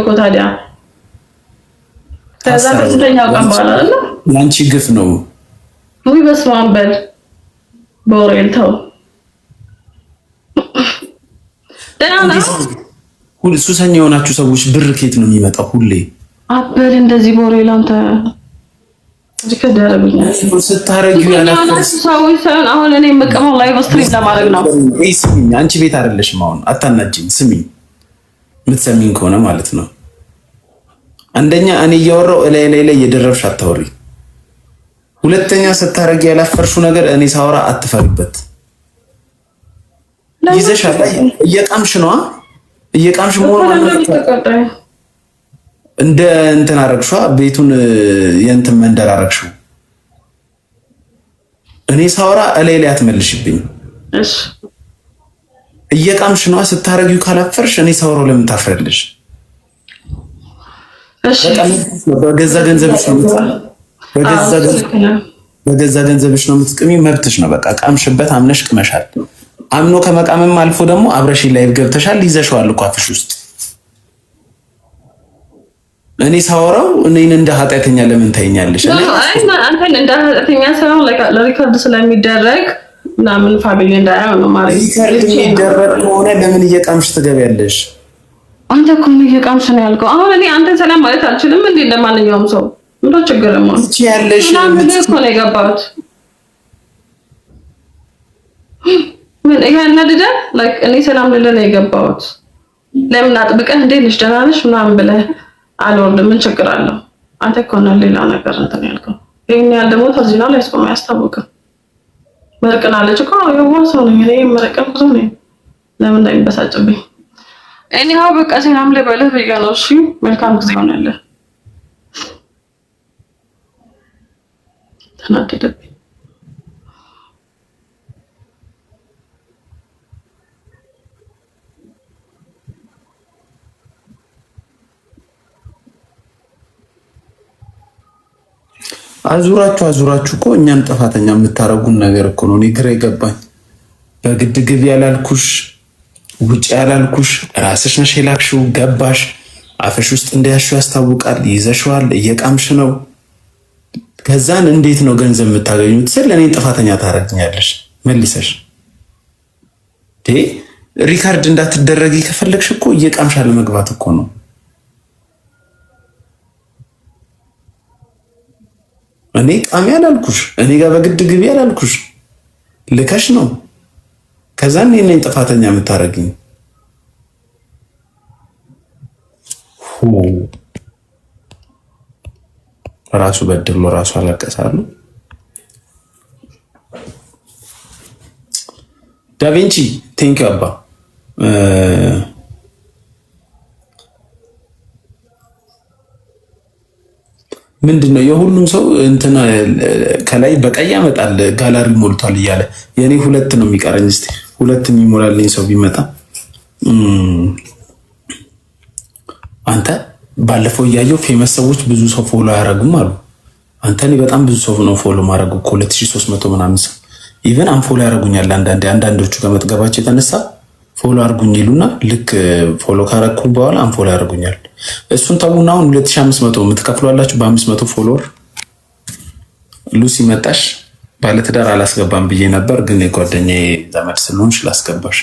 እኮ ታዲያ። ከዛ ከስንተኛው ቀን በኋላ አይደል? ያንቺ ግፍ ነው። ውይ በስመ አብ በል በወሬል ተው። ደህና ነህ? ሁሉ ሱሰኛ የሆናችሁ ሰዎች ብር ከየት ነው የሚመጣው? ሁሌ አበል እንደዚህ በወሬል አንተ record ያደርጉኛል። ስታረጊው ያላፈርስ ሰዎች ሳይሆን አሁን እኔ የምቀመው live stream ለማድረግ ነው። ስሚኝ፣ አንቺ ቤት አይደለሽም አሁን፣ አታናጂኝ። ስሚኝ፣ የምትሰሚኝ ከሆነ ማለት ነው። አንደኛ እኔ እያወራሁ እላይ ላይ ላይ እየደረብሽ አታወሪ። ሁለተኛ ስታረጊ ያላፈርሽው ነገር እኔ ሳወራ አትፈሪበት። ይዘሻል፣ እየቃምሽ ነዋ፣ እየቃምሽ መሆኑ እንደ እንትን አረግሽዋ፣ ቤቱን የእንትን መንደር አረግሽው። እኔ ሳወራ እላይ ላይ አትመልሽብኝ። እሺ እየቃምሽ ነዋ። ስታረጊው ካላፈርሽ እኔ ሳወራው ለምን ታፍሪያለሽ? እሺ በገዛ ገንዘብሽ ነው በገዛ ገንዘብሽ ነው የምትቅሚ፣ መብትሽ ነው። በቃ ቃምሽበት፣ አምነሽ ቅመሻል። አምኖ ከመቃምም አልፎ ደግሞ አብረሽ live ገብተሻል፣ ይዘሽዋል እኮ አፍሽ ውስጥ። እኔ ሳወራው እኔን እንደ ኃጢአተኛ ለምን ታይኛለሽ? አንተን እንደ ኃጢአተኛ ሳይሆን ለ record ስለሚደረግ ምናምን family እንዳያየው ነው ማለት። record የሚደረግ ከሆነ ለምን እየቃምሽ ትገቢያለሽ? አንተ እኮ ነው እየቃምሽ ነው ያልከው። አሁን እኔ አንተን ሰላም ማለት አልችልም እንዴ? እንደማንኛውም ሰው ምንድን ነው ችግር? ያለሽ ምናምን እኮ ነው የገባሁት። ምን ይሄ ያናድዳል? Like እኔ ሰላም ልልህ ነው የገባሁት። ለምን አጥብቀህ እንዴት ነሽ ደህና ነሽ ምናምን ብለህ አልወርድም? ምን ችግር አለው? አንተ እኮ ነው ሌላ ነገር እንትን ያልከው። ይሄን ያህል ደግሞ ተዚና ላይ ያስቆም አያስታውቅም። መርቅናለች እኮ የዋህ ሰው ነኝ እኔ፣ መርቅን ብዙ ነኝ። ለምን እንደሚበሳጭብኝ Anyhow በቃ ሰላም ልበልህ ብዬ ነው። እሺ መልካም ጊዜ ይሆንልህ። ተናደደብኝ። አዙራችሁ አዙራችሁ እኮ እኛን ጥፋተኛ የምታረጉን ነገር እኮ ነው። እኔ ግራ የገባኝ በግድ ግቢ ያላልኩሽ ውጭ ያላልኩሽ ራስሽ ነሽ የላክሽው። ገባሽ፣ አፍሽ ውስጥ እንደያዝሽው ያስታውቃል። ይዘሽዋል፣ እየቃምሽ ነው። ከዛን እንዴት ነው ገንዘብ የምታገኙት ስል እኔን ጥፋተኛ ታረግኛለሽ መልሰሽ። Record እንዳትደረጊ ከፈለግሽ እኮ እየቃምሽ አለመግባት እኮ ነው። እኔ ቃሚ አላልኩሽ፣ እኔ ጋር በግድ ግቢ አላልኩሽ፣ ልከሽ ነው። ከዛ እኔ ነኝ ጥፋተኛ የምታደርግኝ። ራሱ በድሎ ራሱ አለቀሳሉ። ዳቪንቺ thank you አባ። ምንድን ነው የሁሉም ሰው እንትን ከላይ በቀይ ያመጣል ጋላሪ ሞልቷል እያለ የእኔ ሁለት ነው የሚቀረኝ። እስኪ ሁለት የሚሞላልኝ ሰው ቢመጣ። አንተ ባለፈው እያየው famous ሰዎች ብዙ ሰው follow አያደርጉም አሉ። አንተ እኔ በጣም ብዙ ሰው ነው follow ማድረጉ እኮ 2300 ምናምን ሰው even unfollow ያደርጉኛል። አንዳንዴ አንዳንዶቹ ከመጥገባቸው የተነሳ follow አድርጉኝ ይሉና ልክ follow ካረኩ በኋላ unfollow ያደርጉኛል። እሱን ተዉና አሁን 2500 የምትከፍሏላችሁ በ500 follower። ሉሲ መጣሽ። ባለትዳር አላስገባም ብዬ ነበር፣ ግን የጓደኛዬ ዘመድ ስለሆንሽ ላስገባሽ።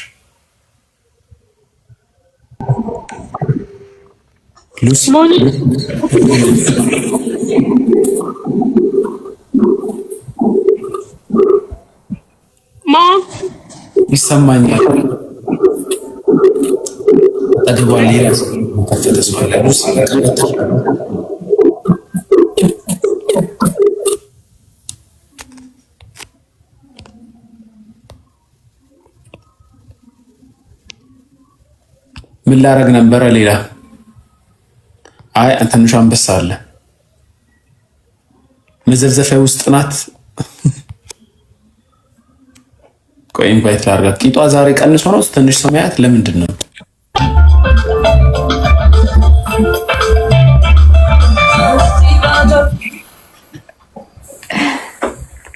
ሉሲ ይሰማኛል። አጠገቧ ሌላ ከፈተ ሰው አለ። ሉሲ ምን ላረግ ነበረ? ሌላ አይ ትንሿ አንበሳ አለ መዘፍዘፊያ ውስጥ ናት። ቆይ invite ላርጋት። ቂጧ ዛሬ ቀንሶ ነው ትንሽ ሰው ማያት ለምንድን ነው?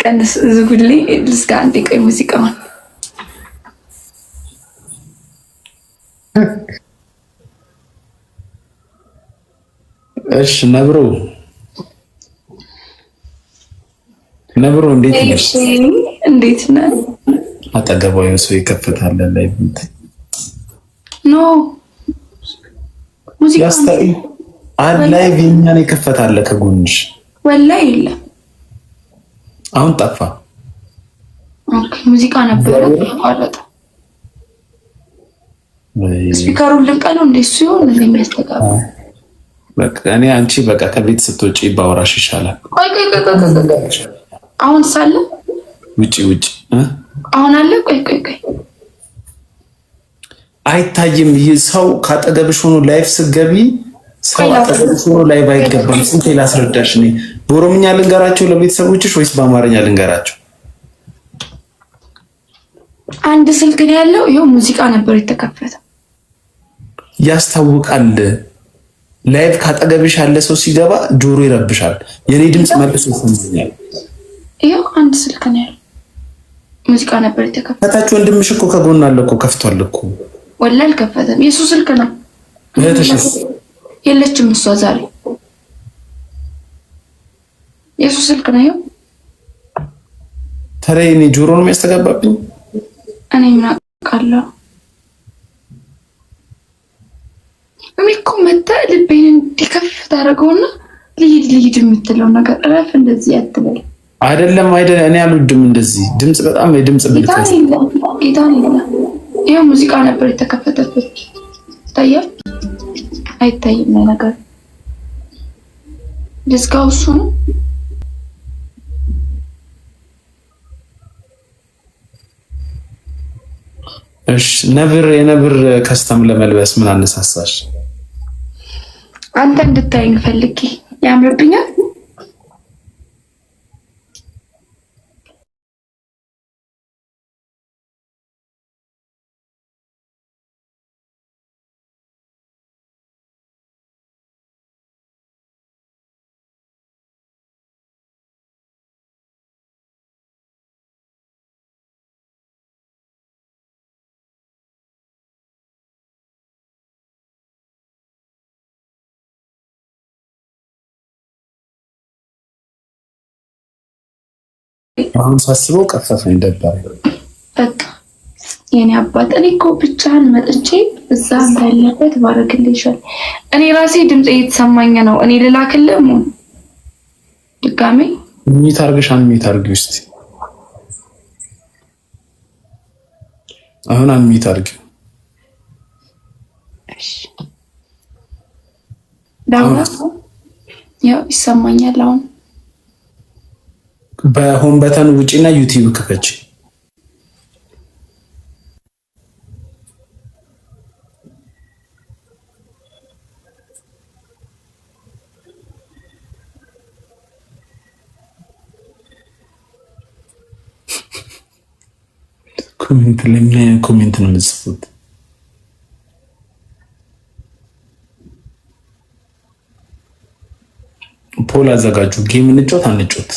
ቀንስ ዝጉልኝ ልዝጋ። አንዴ ቆይ ሙዚቃውን እሺ ነብሮ ነብሮ እንዴት ነሽ? እንዴት ነህ? አጠገቧ ሰው ይከፍታል ላይ No ሙዚቃ live የኛን ይከፈታል ከጎንሽ። ወላሂ የለም አሁን ጠፋ። Okay ሙዚቃ ነበረ ተቋረጠ። Speaker ኡን ልንቀለው እንደ እሱ ይሆን እንደሚያስተጋባ በቃ እኔ አንቺ በቃ ከቤት ስትወጪ ባወራሽ ይሻላል። ቆይ ቆይ ቆይ ቆይ ቆይ አሁን ሳለ ውጪ ውጪ አሁን አለ። ቆይ ቆይ ቆይ አይታይም። ሰው ካጠገብሽ ሆኖ live ስትገቢ ሰው አጠገብሽ ሆኖ live አይገባም። ስንቴ ላስረዳሽ? እኔ በኦሮምኛ ልንገራቸው ለቤተሰቦችሽ ወይስ በአማርኛ ልንገራቸው? አንድ ስልክ ነው ያለው። ይኸው ሙዚቃ ነበር የተከፈተው። ያስታውቃል። Live ካጠገብሽ ያለ ሰው ሲገባ ጆሮ ይረብሻል። የኔ ድምፅ መልሶ ይሰማኛል። ይኸው አንድ ስልክ ነው ያለው። ሙዚቃ ነበር የተከፈተው። ከታች ወንድምሽ እኮ ከጎን አለ እኮ ከፍቷል እኮ። ወላሂ አልከፈተም። የሱ ስልክ ነው። እህትሽስ? የለችም እሷ ዛሬ። የሱ ስልክ ነው። ይኸው ታዲያ የኔ ጆሮ ነው የሚያስተጋባብኝ። እኔ ምን አውቃለሁ? እኔ እኮ መተህ ልቤን እንዲከፍ ታደርገውና ልሂድ ልሂድ የምትለው ነገር እረፍ፣ እንደዚህ አትበል። አይደለም አይደለም፣ እኔ አልወድም እንደዚህ ድምፅ፣ በጣም የድምፅ ብልቀት። ጌታን የለም። ይኸው ሙዚቃ ነበር የተከፈተበት። ይታያል አይታይም? ነገር ልዝጋው። እሱ ነው። እሺ ነብር፣ የነብር custom ለመልበስ ምን አነሳሳሽ? አንተ እንድታየኝ ፈልጌ። ያምርብኛል። አሁን ሳስበው ቀፈፈኝ፣ ደበረኝ። በቃ የኔ አባት፣ እኔ እኮ ብቻህን መጥቼ እዛ እንዳለበት ባረግልህ ይሻል። እኔ ራሴ ድምፅ እየተሰማኝ ነው። እኔ ልላክልህ ሙን ድጋሜ Mute አድርገሽ unmute አድርጊው እስኪ። አሁን unmute አድርጊው። እሺ ዳውላ ያው ይሰማኛል አሁን። በ home button ውጪና ዩቲዩብ ክፈች። Comment ላይ ምን አይነት comment ነው የምትጽፉት? Poll አዘጋጁ። Game እንጫወት አንጫወት?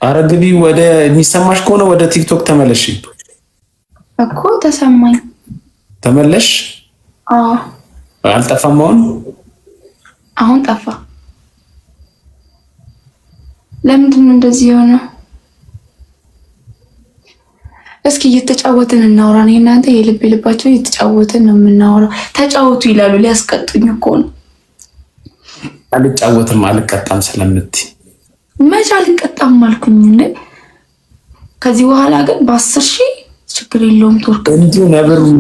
አረ ግቢ። ወደ የሚሰማሽ ከሆነ ወደ ቲክቶክ ተመለሽ። እኮ ተሰማኝ። ተመለሽ። አዎ። አልጠፋም። አሁን አሁን ጠፋ። ለምንድን ነው እንደዚህ የሆነው? እስኪ እየተጫወትን እናውራ። እኔ እናንተ የልብ ልባቸው እየተጫወትን ነው የምናወራው። ተጫወቱ ይላሉ። ሊያስቀጡኝ እኮ ነው። አልጫወትም አልቀጣም ስለምትይ። መች አልቀጣም አልኩኝ እንዴ? ከዚህ በኋላ ግን በ10,000 ችግር የለውም። ቱርክ እንዲሁ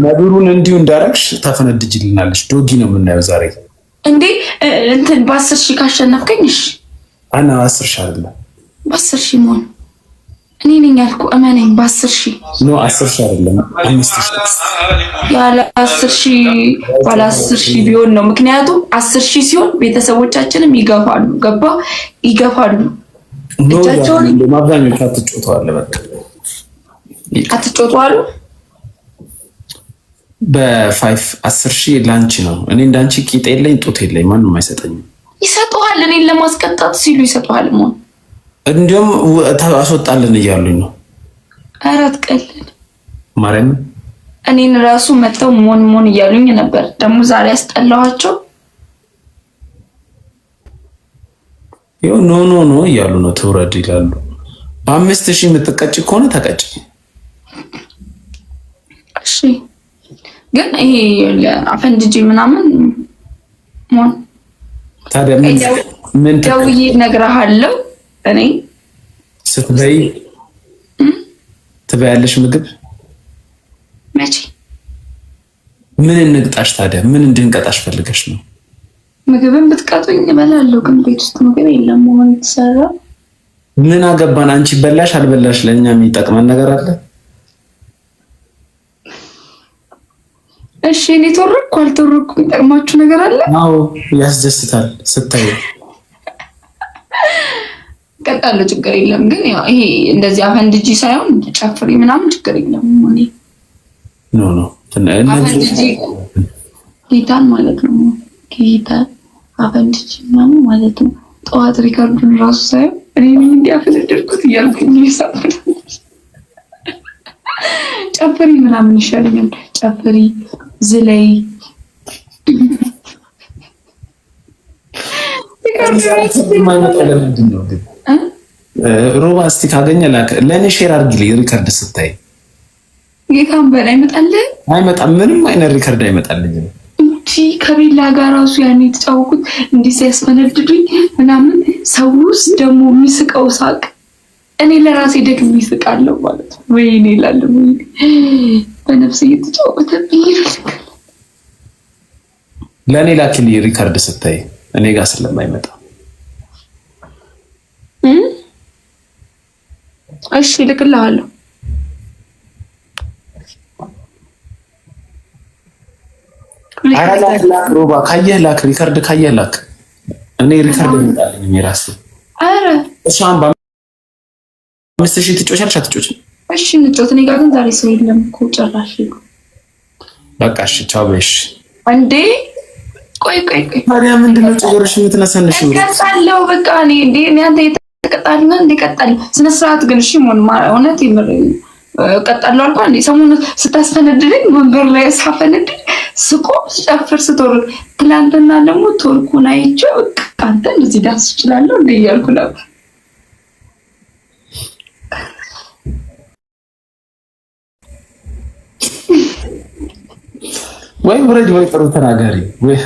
ነብሩን እንዲሁ እንዳረግሽ ታፈነድጅልናለች። Doggy ነው የምናየው ዛሬ። እንዴ እንትን በ10,000 ካሸነፍከኝ እሺ። አና 10,000 አይደለም። በ10,000 መሆን እኔ ነኝ ያልኩህ፣ እመነኝ። በ10,000 No 10,000 አይደለም፣ 5,000። ያለ 10,000 ባለ 10,000 ቢሆን ነው። ምክንያቱም 10,000 ሲሆን ቤተሰቦቻችንም ይገፋሉ፣ ገባ ይገፋሉ። እጃቸውን አብዛኞቹ አትጮተዋል። በቃ አትጮቱ አሉ። በ five 10,000 ላንቺ ነው። እኔ እንዳንቺ ቂጥ የለኝ ጡት የለኝ፣ ማንም አይሰጠኝም። ይሰጠዋል። እኔን ለማስቀጣት ሲሉ ይሰጠዋል። መሆን እንዲሁም አስወጣልን እያሉኝ ነው። ኧረ አትቀልድ። ማርያም። እኔን ራሱ መጥተው ሞን ሞን እያሉኝ ነበር። ደግሞ ዛሬ ያስጠላኋቸው። ይኸው no no no እያሉ ነው። ትውረድ ይላሉ። በ5,000 የምትቀጭ ከሆነ ተቀጭ። እሺ ግን ይሄ አፈንድጂ ምናምን ሞን ታዲያ ምን ደውዬ እነግርሃለሁ። እኔ ስትበይ ትበያለሽ ምግብ መቼ? ምን እንቅጣሽ ታዲያ? ምን እንድንቀጣሽ ፈልገሽ ነው? ምግብን ብትቀጡኝ እበላለሁ፣ ግን ቤት ውስጥ ምግብ የለም መሆን የተሰራ። ምን አገባን? አንቺ በላሽ አልበላሽ ለእኛ የሚጠቅመን ነገር አለ? እሺ እኔ ተወረድኩ አልተወረድኩ የሚጠቅማችሁ ነገር አለ? አዎ ያስደስታል ስታይ። እቀጣለሁ፣ ችግር የለም። ግን ያው ይሄ እንደዚህ አፈንድጂ ሳይሆን ጨፍሪ ምናምን ችግር የለም። እኔ no no አፈንድጂ ጌታን ማለት ነው። ጌታ አፈንድጂ ምናምን ማለት ነው። ጠዋት record ኡን ራሱ ሳይሆን እኔ እንዲህ አፈነደድኩት እያልኩኝ እየሳቅሁ ጨፍሪ ምናምን ይሻለኛል። ጨፍሪ፣ ዝለይ። ለምንድን ነው ግን ሮባ? እስቲ ካገኘ ላክ፣ ለእኔ share አድርጊልኝ። record ስታይ ጌታን በላይ አይመጣልህ? አይመጣም። ምንም አይነት record አይመጣልኝም። እንጂ ከቤላ ጋር ራሱ ያን የተጫወኩት እንዲህ ሲያስፈነድዱኝ ምናምን ሰው ውስጥ ደግሞ የሚስቀው ሳቅ እኔ ለራሴ ደግሜ ይስቃለሁ ማለት ነው። ወይኔ እላለሁ፣ ወይኔ በነፍስ እየተጫወተብኝ ነው። ለእኔ ላኪልኝ record ስታይ፣ እኔ ጋር ስለማይመጣ። እሺ እልክልሃለሁ። ኧረ ላክ ላክ፣ ሮባ ካየህ ላክ፣ record ካየህ ላክ። እኔ record ይመጣልኝ የራሴ። ኧረ እሺ አሁን በ5,000 ትጮቻለሽ አትጮችም? እሺ እንጫወት። እኔ ጋር ግን ዛሬ ሰው የለም እኮ ጭራሽ። በቃ እሺ ቻው በይሽ። እንዴ ቆይ ቆይ ቆይ፣ ታዲያ ምንድን ነው ጭገርሽ የምትነሰንሽው? እቀጣለሁ። በቃ እኔ እንዴ እኔ አንተ የተቀጣልና እንዴ እቀጣለሁ። ስነ ስርዓት ግን እሺ ሞን እውነት የምር እቀጣለሁ አልኳ። እንዴ ሰሞኑን ስታስፈነድደኝ ወንበር ላይ ሳፈነድድ ስቆም ስጨፍር ስትወርድ፣ ትላንትና ደግሞ ቶርኩን አይቼው በቃ አንተ እንደዚህ ዳንስ እችላለሁ እንዴ እያልኩ ነበር። ወይ ውረጅ ወይ ጥሩ ተናጋሪ ወይ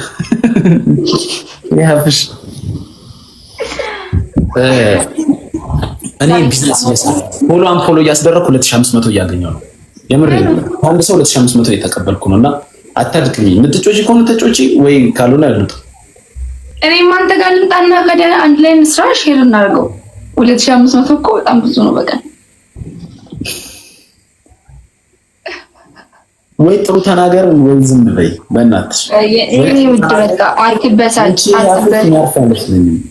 ያፍሽ። እኔ ቢዝነስ እየሰራሁ follow unfollow እያስደረግኩ 2500 እያገኘሁ ነው። የምር አንድ ሰው 2500 እየተቀበልኩ ነው። እና አታድክሚ። የምትጮጪ ከሆነ ተጮጪ፣ ወይ ካልሆነ ያሉት እኔም አንተ ጋር ልምጣና ከደ አንድ ላይ እንስራ፣ share እናድርገው። 2500 እኮ በጣም ብዙ ነው በቀን። ወይ ጥሩ ተናገር ወይ ዝም በይ። በእናትሽ የኔ ውድ በቃ አትበሳጭ፣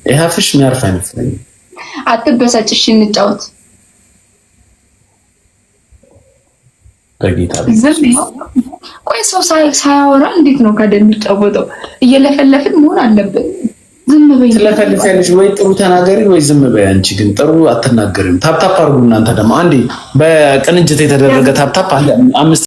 ይሄ አፍሽ የሚያርፍ አይመስለኝም። አትበሳጭ። እሺ እንጫወት። በጌታ ዝም ቆይ፣ ሰው ሳያወራ እንዴት ነው ካደ የሚጫወተው? እየለፈለፍን መሆን አለብን። ዝም በይ። ትለፈልፊያለሽ። ወይ ጥሩ ተናገሪ ወይ ዝም በይ። አንቺ ግን ጥሩ አትናገሪም። tap tap አድርጉ እናንተ ደግሞ አንዴ በቅንጅት የተደረገ tap tap 5